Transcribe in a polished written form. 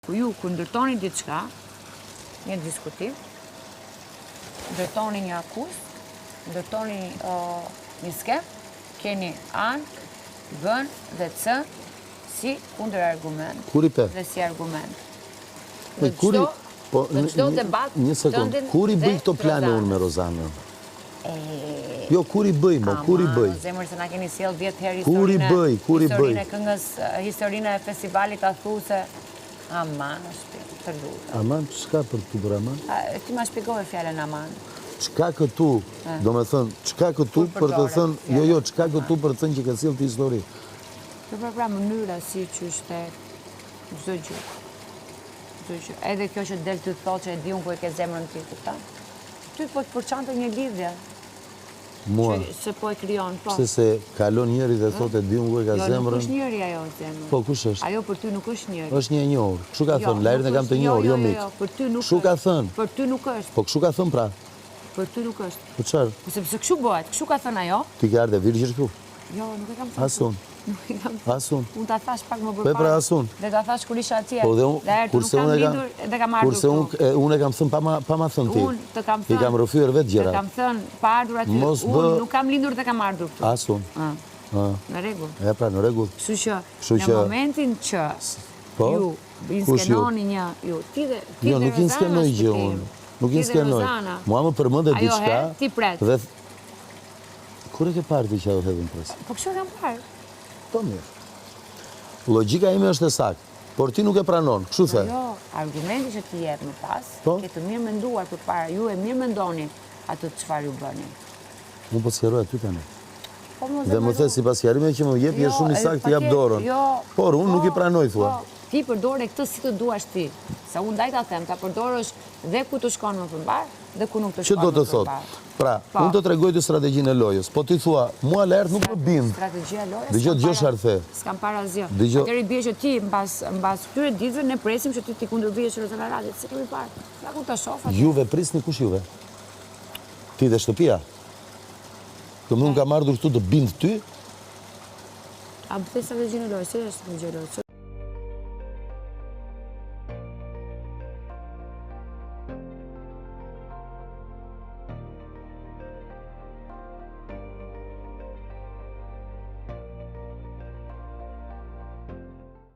Ku ju kur ndërtoni diçka, një diskutim, ndërtoni një akuzë, ndërtoni një skemë, keni A-n, B-n dhe C-n si kundërargument dhe si argument. Në çdo po, në çdo debat një sekond, kur i bëj këto plane unë me Rozanën? Jo, kur i bëj, mo, kur i bëj? Aman, zemër se na keni sjellë 10 herë historinë. Kur i bëj, kur i bëj? Historinë e këngës, historinë e festivalit a thu se aman, o shpirt, të lutem. Aman, çka për të bërë aman? Ti ma shpjegove fjalën aman. Çka këtu, domethënë, çka këtu për të thënë, jo, jo, çka këtu për të thënë që ke sjellë ti histori? Jo, pra, pra, mënyra si qysh the, çdo gjë. Çdo gjë. Edhe kjo që del të thotë që e di unë ku e ke zemrën ti, kupton? Ty po të përçante një lidhje. Mua. Që se po e krijon, po. Pse se kalon njëri dhe thotë e di unë ku e ka jo, zemrën. Jo, nuk është njëri ajo zemër. Po, kush është? Ajo për ty nuk është njëri. Është një e njohur. Kështu ka jo, thënë, Laertin e kam të njohur, jo, jo mik. Jo, për ty nuk është. Kështu ka thënë. Për ty nuk është. Po kështu ka thënë pra. Për ty nuk është. Po çfarë? Po sepse kështu bëhet, kështu ka thënë ajo. Ti ke ardhur virgjër këtu? Jo, nuk e kam thënë. As unë. Nuk e kam thënë. As unë. Unë ta thashë pak më përpara. Po pra as unë. Dhe ta thashë kur isha atje. Po dhe unë, kurse unë e kam, dhe kam ardhur kurse unë unë e kam thënë pa ma pa ma thënë ti. Unë të kam thënë. I kam rrëfyer vetë gjërat. Të kam thënë pa ardhur aty. Mos bë. Unë nuk kam lindur dhe kam ardhur këtu. As unë. Ë. Në rregull. E pra në rregull. Kështu që në momentin që po? ju inskenoni një, ju ti dhe ti jo, dhe nuk inskenoj gjë unë. Nuk inskenoj. Mua më përmende diçka. Ajo ti pret. Dhe Kur e ke parë ti që ajo hedh unë pres? Po kështu e kam parë. Po mirë. Logjika ime është e saktë, por ti nuk e pranon, kështu the. Jo, argumenti që ti jep më pas, po? ke të mirëmenduar përpara, ju e mirëmendoni atë çfarë ju bëni. Unë po sqaroj aty tani. Po më Dhe më the sipas sqarimeve që më jep, je jo, shumë i saktë, jap dorën. Jo, por unë nuk i po, pranoj thua. Po, ti përdore këtë si të duash ti. Se unë ndaj ta them, ta përdorësh dhe ku të shkon më për mbarë, dhe ku nuk të shkon më për mbarë. Pra, po. unë të tregoj ty strategjinë e lojës, po ti thua, mua Laert nuk më bind. Strategjia e lojës? Dëgjo, dëgjo çfarë the. S'kam parë asgjë. Dëgjo. Atëherë i bie që ti mbas mbas këtyre ditëve ne presim që ti t'i kundërvihesh Rozana Radit, s'e kemi parë. Nga kur ta shoh atë. Juve prisni kush juve? Ti dhe shtëpia. Domethënë unë kam ardhur këtu të bind ty? A më the strategjinë e lojës, cila është strategjia e lojës?